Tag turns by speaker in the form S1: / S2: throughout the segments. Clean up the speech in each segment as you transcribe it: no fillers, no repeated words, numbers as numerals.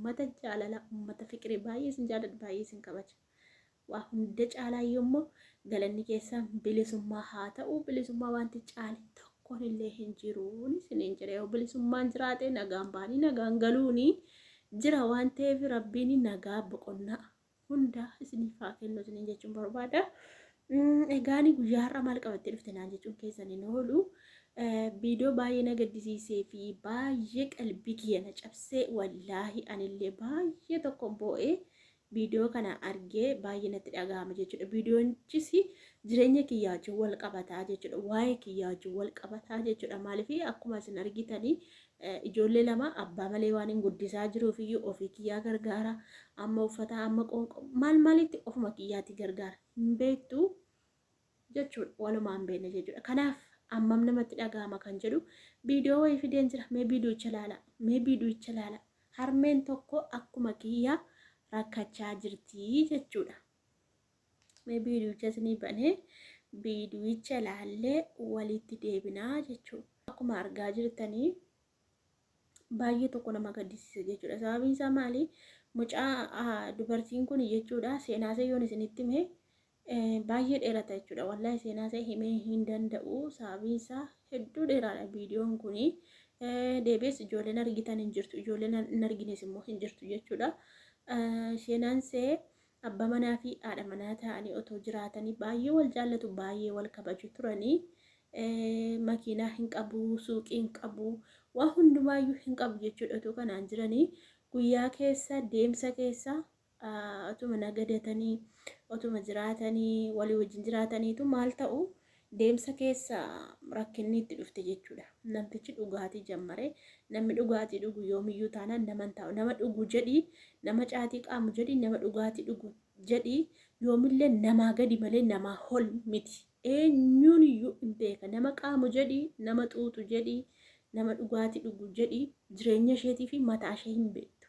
S1: Ummata jaalalaa, ummata fiqirii baay'ee isin jaaladha, baay'ee isin kabaja. Waa hunda caalaa yommuu galanni keessan bilisummaa haa ta'u, bilisummaa wanti caale tokkoon illee hin jiruun isiniin jedha. Yoo bilisummaan jiraate nagaan ba'anii nagaan galuuni jira waan ta'eef Rabbiin nagaa boqonnaa hunda isiniif haa kennu isiniin jechuun barbaada. Egaani guyyaa har'a maal qabattee dhufte naan jechuun keessan hin oolu. Viidiyoo baay'ee na gaddisiisee fi baay'ee qalbii kiyya na cabsee, wallaahi anillee baay'ee tokko boo'ee viidiyoo kana argee baay'ee natti dhaga'ama jechuudha. Viidiyoonchis jireenya kiyyaa wajjin wal qabataa jechuudha. Waa'ee kiyyaa wajjin wal qabataa jechuudha. Maaliif akkuma isin argitanii ijoollee lama abbaa malee waan hin guddisaa jiruuf iyyuu ofii kiyyaa gargaara. Amma uffata, amma qoonqoo, maal maalitti ofuma kiyyaatti gargaara. Hin beektu jechuudha. Walumaa hin beekne jechuudha. Kanaaf ammam namatti dhaga'ama kan jedhu viidiyoo wayii fideen jira. Mee viidiyocha ilaala. Mee viidiyocha ilaala. Harmeen tokko akkuma kiyyaa rakkachaa jirti jechuudha. Mee viidiyocha isinii banee viidiyocha ilaallee walitti deebinaa jechuudha. Akkuma argaa jirtanii baay'ee tokko nama gaddisiisa jechuudha. Sababiin isaa maali? Mucaa dubartiin kun jechuudha, seenaa ishee yoon isinitti hime baay'ee dheerata jechuudha. Wallaahi seenaa ishee himee hin danda'u. Sababiin isaa hedduu dheeraadha viidiyoon kuni. Deebi'ees ijoolleen argitan hin jirtu, ijoolleen hin argines immoo hin jirtu jechuudha. Seenaan ishee abbaa manaa fi haadha manaa ta'anii otoo jiraatanii baay'ee wal jaallatu, baay'ee wal kabaju turanii. Makiinaa hin qabu, suuqii hin qabu, waa hundumaayyuu hin qabu jechuudha. Otoo kanaan jiranii guyyaa keessa deemsa keessa otuma nagadatanii otuma jiraatanii walii wajjin jiraataniitu maal ta'u, deemsa keessa rakkinni itti dhufte jechuudha. Namtichi dhugaatii jammare. Namni dhugaatii dhugu yoomiyyuu taanaan nama hin taa'u. Nama dhugu jedhii, nama caatii qaamu jedhii, nama dhugaatii dhugu jedhii, yoomillee namaa gadi malee namaa ol miti. Eenyuun iyyuu hin beeka. Nama qaamu jedhii, nama xuuxu jedhii, nama dhugaatii dhugu jedhii, jireenya isheetii fi mataa ishee hin beektu.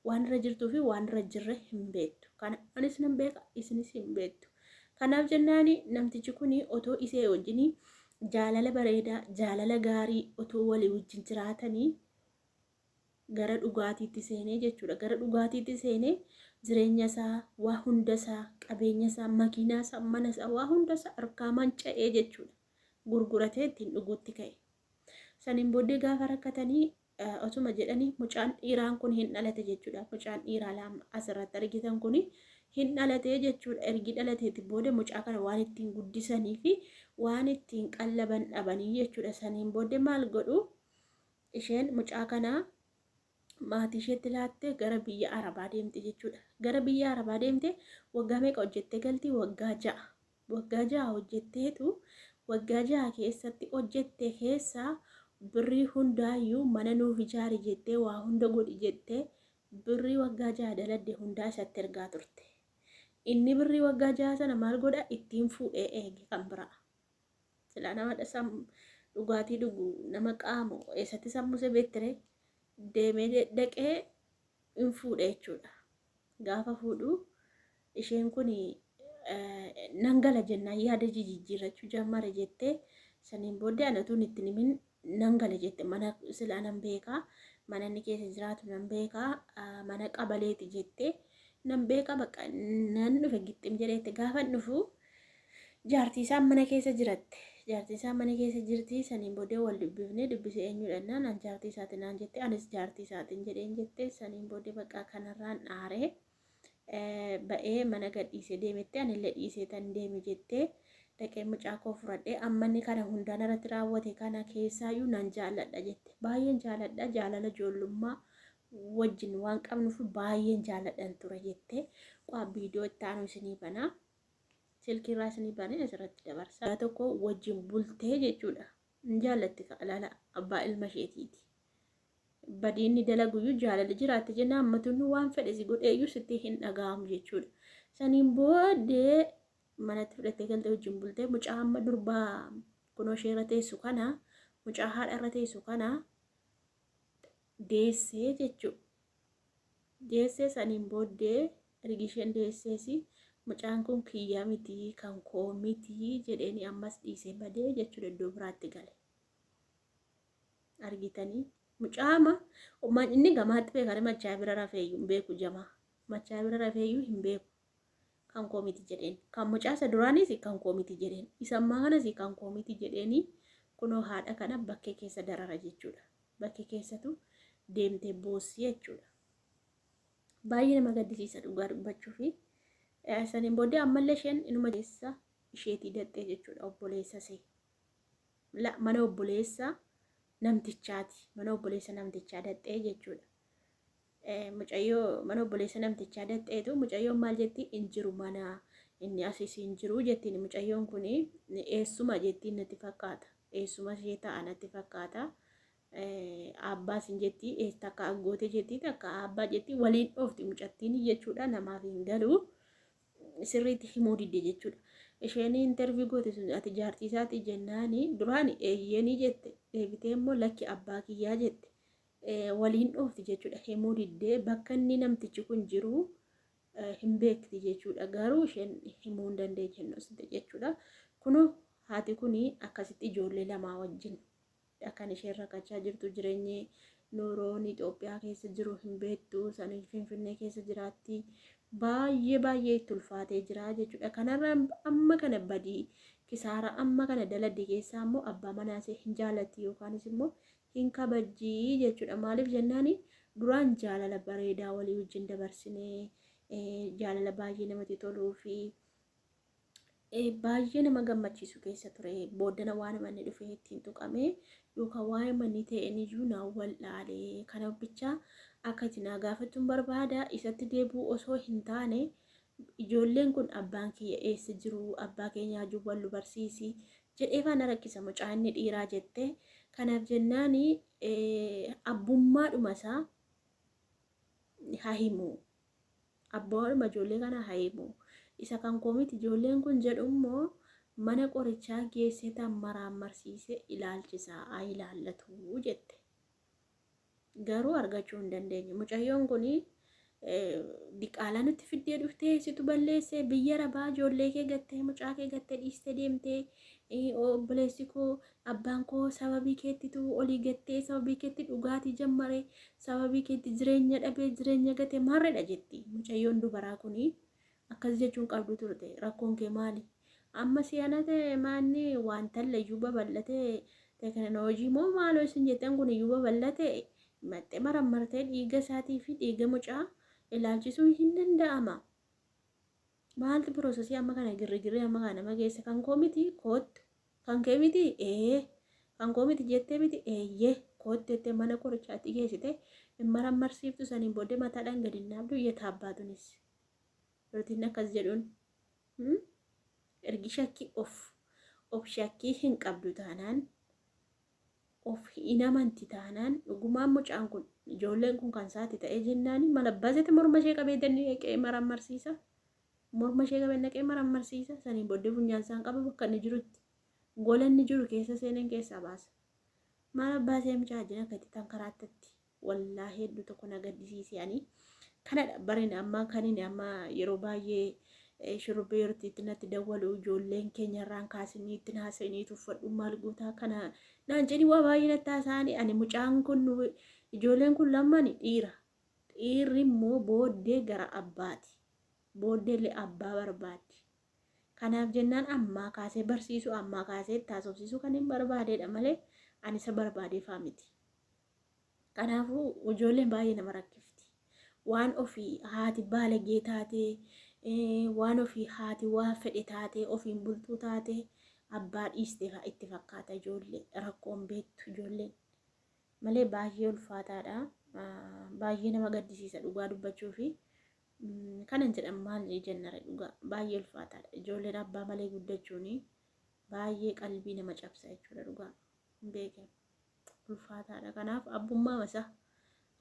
S1: Waan irra jirtuu fi waan irra jirre hin beektu. Kana anis nan beeka, isinis hin beektu. Kanaaf jennaani namtichi kun otoo isee wajjin jaalala bareedaa, jaalala gaarii otoo walii wajjin jiraatanii gara dhugaatiitti seenee jechuudha. Gara dhugaatiitti seenee jireenya isaa, waa hunda isaa, qabeenya isaa, makiinaa isaa, mana isaa, waa hunda isaa harkaa manca'ee jechuudha. Gurguratee ittiin dhuguutti ka'e. Saniin booddee gaafa rakkatanii otuma jedhanii mucaan dhiiraan kun hin dhalate jechuudha. Mucaan dhiiraa lama asirratti argitan kun hin dhalate jechuudha. Ergi dhalateeti booda mucaa kana waan ittiin guddisanii fi waan ittiin qallaban dhabanii jechuudha. Saniin booddee maal godhu? Isheen mucaa kana maatii isheetti laattee gara biyya Arabaa deemte jechuudha. Gara biyya Arabaa deemte, waggaa meeqa hojjettee galti? Waggaa 6. Waggaa 6 hojjetteetu waggaa 6 keessatti hojjette keessaa birrii hundaayyuu mana nuuf ijaari jettee, waa hunda godhi jettee, birrii waggaa 6 daladde hundaa isatti ergaa turte. Inni birrii waggaa 6 sana maal godha? Ittiin fuudhee eege kan biraa. Silaa nama dhugaatii dhugu, nama qaamu eessatti sammuu see beektire? Deemee dhaqee hin fuudhe jechuudha. Gaafa fuudhu isheen kun nan gala jennaan yaada jijjiirrachuu jammare jettee, saniin booddee anatuun ittiin himin nan gala jette. Mana silaa nan beekaa, mana inni keessa jiraatu nan beekaa, mana qabaleeti jettee, nan beekaa, bakka nan dhufe gixxim jedheette. Gaafa dhufu jaartii isaa mana keessa jiratte. Jaartii isaa mana keessa jirti. Saniin booddee wal dubbifne, dubbise, eenyudha jennaan an jaartii isaati naan jette, anis jaartii isaatiin jedheen jette. Saniin booddee bakka kanarraan dhaaree ba'ee mana gadhiisee deemette, anillee dhiisee tan deeme jettee, dhaqee mucaa koo fudhadhee amma inni kana hundaan irratti raawwate kana keessaayyuu nan jaalladha jette. Baay'een jaalladha, jaalala ijoollummaa wajjin waan qabnuuf baay'een jaalladhan ture jette. Qaa viidiyoo itti aanu isinii banaa. Silkiirraa isinii banee asirratti dabarsa. Tokko wajjin bultee jechuudha. Hin jaallatti ilaala, abbaa ilma isheetiiti. Badiinni dalaguyyuu jaalalli jiraatte jennaan ammatunni waan fedhe si godheeyyuu sitti hin dhaga'amu jechuudha. Saniin booddee manatti fudhattee galtee wajjin bultee mucaa amma durbaa kunoo ishee irra teessu kana, mucaa haadha irra teessu kana deessee jechuudha. Deessee saniin booddee ergi isheen deessees mucaan kun kiyya miti, kan koo miti jedheeni ammas dhiisee badee jechuudha, iddoo biraatti gale. Argitanii? Mucaama inni gamaatti beekan machaa bira rafeeyyuu hin beeku jamaa. Machaa bira rafeeyyuu hin beeku. Kan koo miti jedheen. Kan mucaa isa duraanis kan koo miti jedheen. Isa ammaa kanas kan koo miti jedheeni kunoo haadha kana bakkee keessa darara jechuudha. Bakkee keessatu deemtee boossi jechuudha. Baay'ee nama gaddisiisa dhugaa dubbachuufi. Saniin booddee ammallee isheen inuma keessa isheetii daxxee jechuudha obboleessa ishee. Mana obboleessa namtichaati. Mana obboleessa namtichaa daxxee jechuudha. Mucayyoo mana obboleessa namtichaa daxxeetu mucayyoon maal jetti hin jiru mana inni asis hin jiru jettiin mucayyoon kun eessuma jettiin natti fakkaata. Eessuma ishee ta'a natti fakkaata. Abbaa sin jetti takka aggoote jetti takka abbaa jetti waliin dhoofti mucattiin jechuudha namaaf hin galu. Sirriitti himuu didde jechuudha. Isheen interview goote sun ati jaartii isaati jennaani duraan eeyyeenii jette deebitee immoo lakki abbaa kiyyaa jette. Waliin dhoofti jechuudha. Himuu diddee bakka inni namtichi kun jiru hin beekti jechuudha. Garuu isheen himuu hin dandeenye jechuudha. Kunoo haati kun akkasitti ijoollee lamaa wajjin kan isheen rakkachaa jirtu jireenyi nuuroon Itoophiyaa keessa jiru hin beektu sanii Finfinnee keessa jiraatti. Baay'ee baay'ee itti ulfaatee jira jechuudha. Kanarra amma kana badii kisaara amma kana daladde keessaa immoo abbaa manaa ishee hin jaallatti yookaanis immoo hin kabajjii jechuudha. Maaliif jennaani duraan jaalala bareedaa walii wajjin dabarsinee jaalala baay'ee namatti toluu fi baay'ee nama gammachiisu keessa ture. Booddana waan manni dhufee ittiin tuqame yookaan waa'ee manni ta'een iyyuu naa wallaalee kana bichaa akka itti naa gaafachuun barbaada. Isatti deebi'uu osoo hin taane ijoolleen kun abbaan kiyya eessa jiru abbaa keenya wajjin wal nu barsiisi jedhee faana rakkisa mucaa inni dhiiraa jette. Kanaaf jennaani abbummaadhuma isaa haa himu. Abbaadhuma ijoollee kana haa himu. Isa kan koo miti ijoolleen kun jedhu immoo mana qorichaa geessee tan maraammarsiisee ilaalchisaa haa ilaallatu jette. Garuu argachuu hin dandeenye. Mucayyoon kun diqaalaa nutti fiddee dhuftee situ balleessee biyya rabaa ijoollee kee gattee mucaa kee gattee dhiistee deemtee obboleessi koo abbaan koo sababii keettitu olii gattee sababii keetti dhugaatii jammare sababii keetti jireenya dhabee jireenya gate maarredha jetti mucayyoon dubaraa kuni akkas jechuun qabdu turte rakkoon kee maali amma si'ana ta'e maanni waan tallayyuu babal'ate teekinooloojii moo maaloo isin jettan kun iyyuu babal'ate maxxee marammartee dhiiga isaatii fi dhiiga mucaa ilaalchisuun hin danda'ama. Maaltu piroosesii amma kana girrigirrii amma kana nama geesse kan koo miti koottu kan kee miti ee kan koo miti jettee miti eeyyee koottu jettee mana qorichaatti geessite hin marammarsiiftu saniin booddee mataadhaan gadi hin dhaabdu yetaabbaatunis. Yootiin akkas jedhuun ergi shakkii of of shakkii hin qabdu taanaan of hin amanti taanaan dhugumaan mucaan kun ijoolleen kun kan isaati ta'ee jennaan malabbaasatti morma ishee qabee naqee marammarsiisa. Morma ishee qabee naqee marammarsiisa. Saniin booddee funyaan isaan qaba bakka inni jirutti. Gola inni jiru keessa seeneen keessaa baasa. Maal abbaasee mucaa wajjin akka itti tankaraatatti wallaahi hedduu tokko na gaddisiise ani. Kanadha barin amma kan inni amma yeroo baay'ee shurrubbee yeroo itti natti dawwalu ijoolleen keenya irraan kaasanii itti haasa'anii tuffadhu maal gootaa kana naan jedhi waa baay'ee natti haasa'anii ani mucaan kun ijoolleen kun lamaan dhiira. Dhiirri immoo booddee gara abbaati. Booddee illee abbaa barbaaddi. Kanaaf jennaan ammaa kaasee barsiisuu ammaa kaasee itti haasofsiisuu kan hin barbaadeedha malee ani isa barbaadeefaa miti. Kanaafuu ijoolleen baay'ee nama rakkifti. Waan ofii haati baalagee taatee waan ofii haati waa fedhe taatee ofiin bultuu taatee abbaa dhiistee itti fakkaata ijoollee rakkoon beektu ijoolleen malee baay'ee ulfaataadha. Baay'ee nama gaddisiisa dhugaa dubbachuu fi kanan jedhan maal jennare dhugaa baay'ee ulfaataadha. Ijoolleen abbaa malee guddachuun baay'ee qalbii nama cabsa jechuudha dhugaa hin beekamu. Ulfaataadha. Kanaaf abbummaa isaa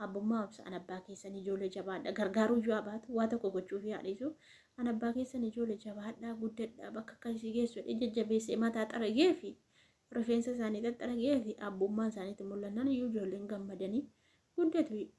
S1: abbummaa obsa an abbaa keessan ijoollee jabaadha gargaaruu iyyuu abaatu waa tokko gochuuf yaadhisu an abbaa keessan ijoollee jabaadha guddadha bakka akkasii geessu jedhee jajjabeessee mataa xaragee fi rifeensa isaanii xaxxaragee fi abbummaan isaaniitti mul'annaan iyyuu ijoolleen gammadanii guddatu.